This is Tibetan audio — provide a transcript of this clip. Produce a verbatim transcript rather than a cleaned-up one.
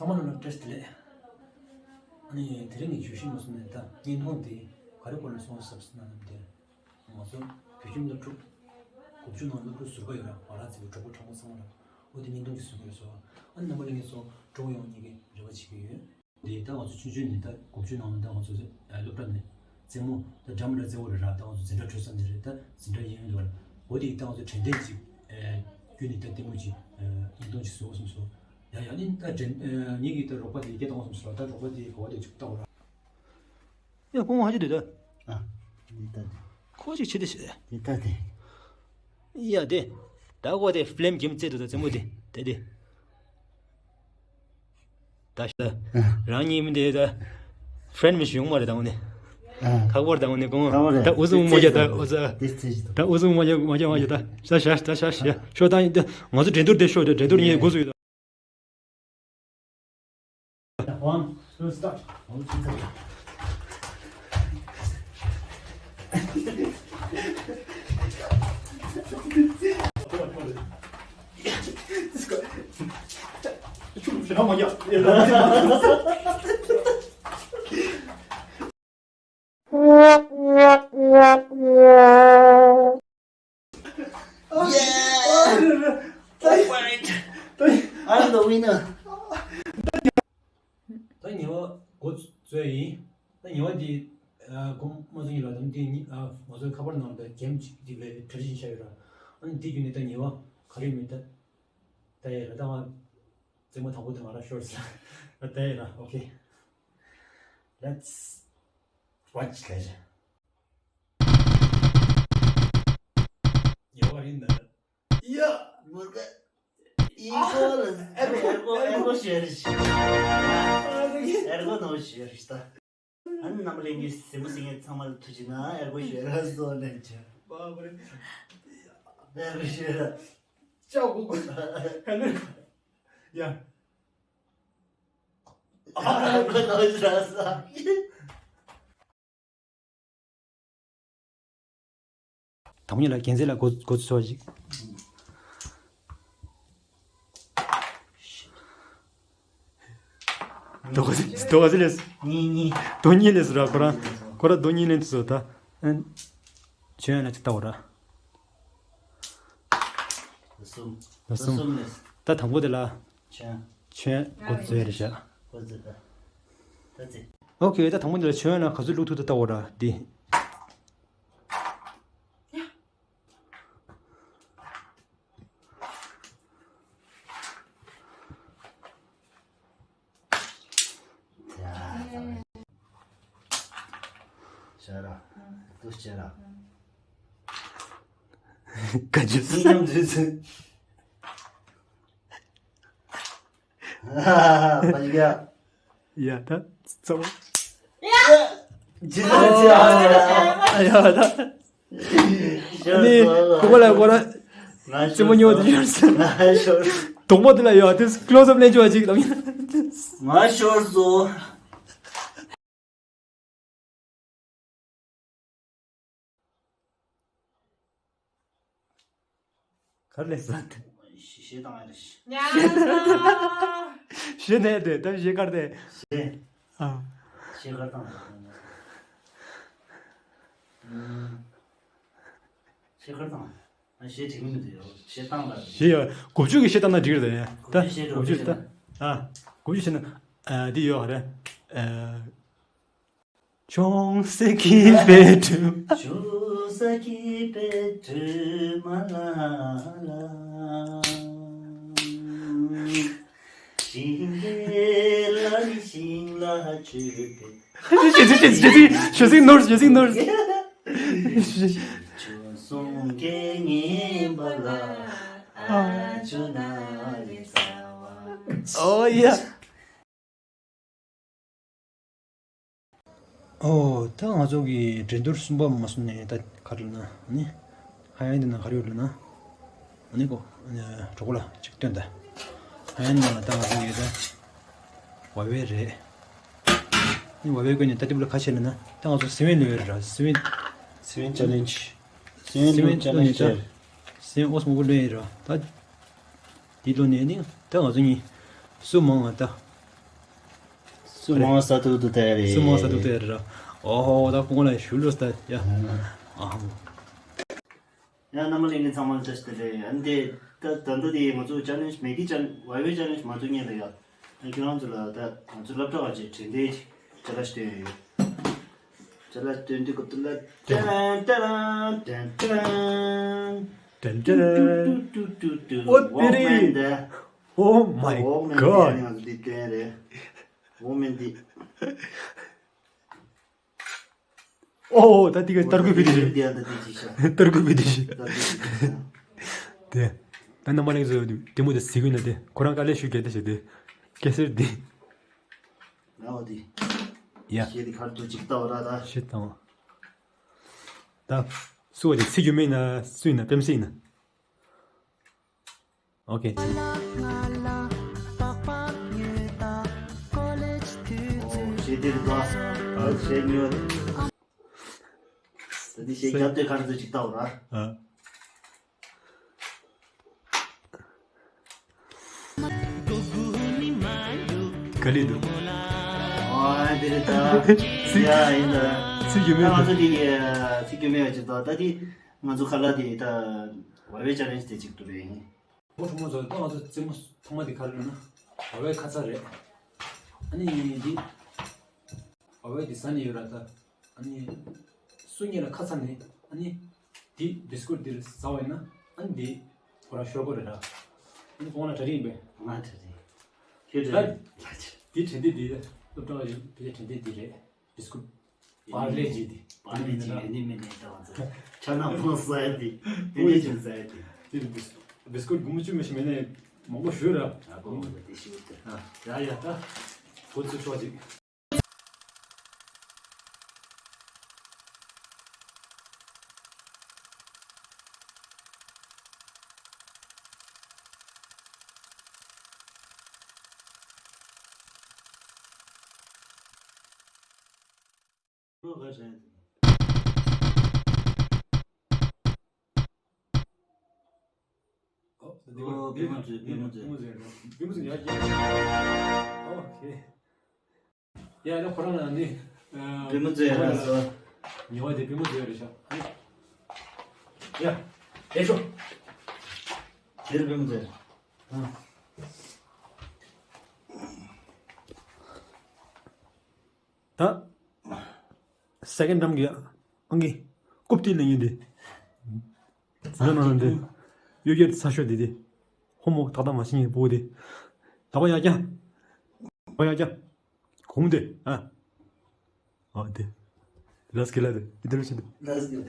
ཚང་མ་ལ་བཀྲ་ཤིས་བདེ་ལེགས། ཨ་ནི་དེ་རིང་གི་བརྗོད་གཞི་མ་སོང་ནས་ད་བརྙན་ཐུང་འདི་ག་རེ་སྐོར་ལ་སོང་ཟེར་ན་ནམ་དེ། ང་ཚོ་བོད་ཁྱིམ་སློབ་ཕྲུག་དགུ་བཅུ་ནང་སློབ་ཕྲུག་ཟུར་པ་ཡོད་ར། ང་རང་ཚོའི་གྲོགས་པོ་གྲོགས་མོ་ཚང་མ་ར། འོ་དེ་བརྙན་ཐུང་ཅིག་བཟོ་གི་ཡོད་སོ། ཨ་ནི་རྣམ་པ་ལྷན་རྒྱས་ཚོ་སྤྲོ་པོ་ཡོང་མཁན་གྱི་རེ་བ་བྱེད་ཀྱི་ཡོད། དེ་ད་ང་ཚོ་ཆུང་ཆུང་ནས་ད་དགུ་བཅུ་ནང་ལ་ད་ང་ཚོ་སློབ་གྲྭ་ནས་རྩེད་མོ་ད་འདྲ་མི་འདྲ་རྩེ་བོ་རེད་ར། ད་ང་ཚོ་འཛིན་གྲྭ་གྲོལ་ས་ནས་རེད། ད་འཛིན་གྲྭ་གཡས་གཡོན་དུ་བ་ར། འོ་དེ་ད་ང་ཚོ་དྲན་རྟེན་ཅིག་བརྒྱུད་ནས་ད་ལྟད་མོ་ཅིག་བརྙན་ཐུང་ཅིག་བཟོ་བསམ་སོང་། ཡ་ཡ་ནི་ད་དྲན་ངེད་ཀྱི་ད་རོགས་པ་དེ་སྐད་བཏང་བསམ་སོང་ར། ད་རོགས་པ་དེ་ག་བ་དེ་ཅིག་བལྟ་བ་ར། ཡ་ཁོང་ཧ་ཅི་དུས་ད། ཨ། འདི་ལྟ་དེ། ཁོ་ཅིག་བྱེད་དེ་བྱེད། འདི་ལྟ་དེ། ཡ་དེ། ད་ཁོ་དེ་ཕི་ལམ་གྱིམ་རྩེད་དུ་ད་རྩེད་མོ་དེ་དེ་དེ། ད་ཤ། རང་ཉིད་མི་དེ་ད། ཕྲེན་མི་ཞིག་ཡོང་མ་རེད་ད་འོ་ནི། ཨ། ཁག་པོར་ད་འོ་ནི་གོང་ཁག་པོ་རེད། ད་འུ་ཟུག་མ་རྒྱག་ད་འུ་ཟུག་དེ་རྩེད་ཅི་ད་འུ་ཟུག་མ་རྒྱག་མ་རྒྱག་མ་རྒྱག་ད་ཤ་ཤ་ད་ཤ་ཤ་ཤོ་ད་ཡིན་ད་ང་ཚོ་འགྲན་བསྡུར་དེ་ཤོ་ད་འགྲན་བསྡུར་ཉིད་འགོ་ཚུགས་ཡོད་ད། One, two, start. Yeah! Oh my! I'm the winner. ད་ཉེ་བ་འགོ་བཙུགས་ཡིན། ད་ཉེ་བ་འདི་ཨ་གོང་མ་ཚོ་ཡིན་ལ་དམ་འདི་ཉི་ཨ་ང་ཚོའི་ཁ་པར་ནང་ལ་གེམ་ཅིག་འདི་བའི་གྲ་སྒྲིག་བྱས་ཡོད་ར། ཨ་ནི་འདི་བརྒྱུད་ནས་ད་ཉེ་བ་ག་རེ་མིན་ད་ད་ཡ་ར་ད་ང་རྩེད་མོ་དང་པོ་དེ་ང་ར་ཤོར་ཟེར་ད་ཡ་ར། Okay, let's watch later. ཉེ་བ་ཡིན་ན། ཡ། མུར་ག་ཨི་ཁོ་ལ་ཨེར་ཁོ་ཨེར་ཁོ་ཨེར་ཁོ་ཤེར་ཤི། ཨེར་ཁོ་ནོ་ཤེར་ཤི་ད། ཨ་ནི་རྣམ་པ་ལྷན་རྒྱས་གཟིགས་མོ་གཟིགས་མཁན་ཚང་མ་ལ་ཐུགས་རྗེ་གནང་། ཨེར་ཁོ་ཤེར་ར་སོ་ལེན་ཆ། ཨེར་ཁོ་ཤེར་ར། ཅག་གུ་གུ། ཧ་ནི། ཡ། ཨེར་ཁོ་ནོ་ཤེར་ར་ས། དང་པོ་ཉིད་ལ་རྒྱལ་མཚན་ལ་འགོ་འགོ་ཚུགས་ཅིག་རྡོ་ག་ཚོད་རྡོ་ག་ཚོད་ལས། གཉིས་གཉིས། རྡོ་གཉིས་ལས་སུ་ར། ཁོ་རང་ཁོ་རང་རྡོ་གཉིས་ལེན་དུ་སོ་ད། ཨན། ཁྱོད་ཡང་ན་ཅིག་ལྟ་བ་ར། གསུམ། གསུམ། གསུམ་ལས། ད་དང་པོ་དེ་ལ། ཁྱོད། ཁྱོད་འགོ་རྩོད་རེད་བཞག་འགོ་རྩོད་ད། ད་རྩེ། ཨོ་ཁེ། ད་དང་པོ་འདི་ལ་ཁྱོད་ཡང་ན་ག་ཚོད་བླུག་ཐུབ་ད་ལྟ་བ་ར་འདི། ཤ་ར། དུ་ཤ་ར། ག་ཅི་སུ་ཉམས་དུས་ཚོད། པ་ཡ། ཡ་ད་ཚ་བ། ཇི་ལྟར་ཅི་ཨ་ཡ་ད། ནི་ཁོ་པ་ལ་ཁོ་ར། ཙི་མོ་ཉོ་དེ་ཡོད་སེ། དོག་པོ་དེ་ལ་ཡོད་དེ་ཀློ་སབ་ལེན་ཅོ་ཅིག་དང་། ང་ཤོར་སོང་། གར་ལས་ས་དེ། ཞེ་དང་ཨ་རེ། ཞེ་ནས་དེ་ད་ཞེ་གར་དེ། ཞེ། ཨ། ཞེ་གར་དང་། ཞེ་གར་དང་། ཞེ་དྲིང་མི་འདུག་ཡོ། ཞེ་དང་ལ། ཞེ་ཡ། དགུ་བཅུ་གི་ཞེ་དང་ན་འགྲིག་རེད་ད། ད་དགུ་བཅུ་ཞེ་དགུ་བཅུ་ད། ཨ། དགུ་བཅུ་ཞེ་ན། ཨ། འདི་ཡོད་རེད། ཨ། ཆུང་ས་ཀི་པེ་ཏུ། ཆུང་ས་ཀི་པེ་ཏུ་མ་ལ་ལ། ཞིང་ལས་ལ་ནི་ཞིང་ལ་ཆུ་པེ། ཞེ་ཚིག་ཞེ་ཚིག་ཞེ་ཚིག་ཞེ་ཚིག་ནོར། ཞེ་ཚིག་ནོར། ཆུ་སོང་གེ་ངེས་པ་ལ་ཨ་ཆུ་ན་རེ་ས་བ། ཨོ་ཡ། ཨོ། ད་ང་ཚོ་གི་འགྲན་བསྡུར་གསུམ་པ་མ་སོང་ནས་ད་ག་རེ་ལབ་ན་ནི། ཧ་ཡང་འདི་ན་ག་རེ་ཡོད་ལབ་ན། ཨ་ནི་གོ། གྲོགས་པོ་ལ་ཅིག་སྟོན་ད། ཧ་ཡང་འདི་ན་ད་ང་ཚོ་གི་ད་བ་བེ་རེད། ནི་བ་བེ་ཀོན་ནི་ད་ཏིབ་ལ་ཁ་ཤས་ལབ་ན་ད་ང་ཚོ་སི་ཝེན་ལོས་ར། སི་ཝེན། སི་ཝེན་ཅེ་ལེན་ཇི། སི་ཝེན་ལོས་ཅེ་ལེན་ཇི། སི་ཝེན་ཨོ་སི་མོ་གུ་ལོས་ར་ད། དེ་ལོ་ནས་ནི་ད་ང་ཚོ་གཉིས་སུ་མང་ང་ད། སུ་མང་ས་ཐུག་ཏུ་དེ་རེད། སུ་མང་ས་ཐུག་དེ་རེད་ར། ཨོ་ཧོ། ད་ཁོང་ལ་ཞུ་ལོ་སྟ་ཡ། ཨ་ཧོ། ཡ་རྣམ་པ་ལྷན་རྒྱས་ཚང་མ་ལ་བཀྲ་ཤིས་བདེ་ལེགས། ཨ་ནི་དེ་ད་ད་ལྟ་དེ་ང་ཚོ་ཅ་ལེན་ཇི་མེ་གི་ཅ་ཝའི་ཝའི་ཅ་ལེན་ཇི་མ་ཐུག་ཉེ་ལ་ཡ། ཨ་ཁྱོད་རང་ཚོ་ལ་ད་ང་ཚོ་སློབ་གྲྭ་བ་ཅིག་དྲན་རྟེན་ཅ་ལག་སྟོན་ཡོད། ཅ་ལག་སྟོན་དུས་སྐབས་དུ་ལ་ཏན་ཏན་ཏན་ཏན། ཏན་ཏན། ཏུ་ཏུ་ཏུ་ཏུ། ཨོ་དེ་རེད། ཝོག་མེན་དེ། Oh my God. ཝོག་མེན་དེ་ང་ཚོ་དེ་སྟོན་རེད། ཝོག་མེན་དེ། ཨོ་ད་དེ་ག་ཏར་ཀུ་ཕི་དེ་ཤི། དེ་ཡང་ད་དེ་ཅི་ཤ། ཏར་ཀུ་ཕི་དེ་ཤི། ད་དེ་ཅི་ཤ། དེ། ད་རྣམ་པ་ལྷན་རྒྱས་ཚོ་དེ་མོ་དེ་གཟིགས་ཀྱི་ན་དེ་ཁོ་རང་དཀའ་ལས་ཞུ་གལ་ཏེ་ཞེ་དེ། སྐད་སེར་དེ། ང་འོ་དེ། ཡ། ཞེ་དེ་ཁར་དུ་ཅིག་ལྟ་བ་ར་ད། ཤེས་དང་། ད། སུ་བ་དེ་ཚིག་རྒྱུ་མེད་ན་སུ་ཡིན་ན་པེམ་སི་ཡིན་ན། ཨོ་ཁེ། ཞེ་དེ་རེད་དོ། ཞེ་ཉོ། ད་དེ་ཞེ་རྒྱབ་དེ་ཁར་དུ་ཅིག་ལྟ་བ་ར། ཨ། ག་ལེ་འདུག་ཨ་དེ་རེད་ད། ཚིག་ཡ་ཡིན་ད། ཚིག་རྒྱུ་མེད་ད། ང་ཚོ་དེ་ཚིག་རྒྱུ་མེད་པ་ཅིག་ད། ད་དེ་ང་ཚོ་ཁ་ལག་དེ་ད་ཝའི་ཝའི་ཅ་ལེན་ཇི་དེ་ཅིག་ཏུ་རེད། ཨོ་ཁྲོ་མོ་ཚོ་ད་ང་ཚོ་རྩེད་མོ་ཐོག་མ་དེ་ག་རེ་ལབ་ན་ཝའི་ཝའི་ཁ་ཚ་རེད། ཨ་ནི་འདི་ཝའི་ཝའི་དེ་ཟ་ནས་ཡོད་ར་ད། ཨ་ནི་སུ་གཉིས་ལ་ཁ་ཚ་ནས་ཨ་ནི་དེ་བི་སི་ཀུད་དེ་ཟ་བ་ཡིན་ན་ཨ་ནི་དེ་ཁོ་ར་ཤོར་གོ་རེད་ར། ཨ་ནི་ཁོང་ལ་གྲ་སྒྲིག་ཡིན་པས། ང་གྲ་སྒྲིག་ཁྱོད་གྲ་ད་སྒྲིག་དེ་དྲན་དེ་དེ་སློབ་གྲྭ་བ་ཡིན་ཕལ་ཆེར་དྲན་དེ་དེ་རེད། བི་སི་ཀུད་པར་ལེ་ཇི་དེ། པར་ལེ་ཇི་ཡོད་ནི་མེད་ནས་ད་བ་ཚ་ཆ་ན་ཕོང་ཟ་ཡ་དེ་དེ་ནས་ཅུང་ཟ་ཡ་དེ། དེ་བི་སི་བི་སི་ཀུད་དགུ་མོ་བཅུ་མོ་ཞིག་མེད་ནས་མང་པོ་ཞུས་ར། ཨ་ཁོ་མོ་དེ་ཤི་བོ་དེ། ཡ་ཡ་ད་ཁོ་ཚོ་ཆོག་ཅིག་ཨོ་པུས་མོ་མཛོད། པུས་མོ་མཛོད། པུས་མོ་མཛོད། པུས་མོ་མཛོད། ཡ་ཡ། ཨོ་ཁེ། ཡ་ཡ་ཁོ་རང་ལ་ནི། པུས་མོ་མཛོད་ཡ་ར་སོ། ཉེ་བ་དེ་པུས་མོ་མཛོད་རེད་ཤག་ཡ། ཡ་ཤོ། དེར་པུས་མོ་མཛོད། ད། སེ་ཀེན་ཌི་ཊརམ་གྱི་ཨང་ཀི་རྐུབ་སྟེགས་ལེན་ཡོད་དེ། ཟ་ན་ན་དེ། གཡོ་སྒྱུ་ཚ་ཤོས་དེ་དེ། ཧོ་མོ་ཏག་ཏག་མ་ཤེས་ངེས་པོ་དེ། ད་པ་ཡ་ཀྱ། པ་ཡ་ཀྱ། གོང་དེ་ཨ། ཨ་དེ། ལས་ཀྱི་ལ་དེ་དེ་ལ་ཕྱིན་དེ། ལས་ཀྱི་ལ།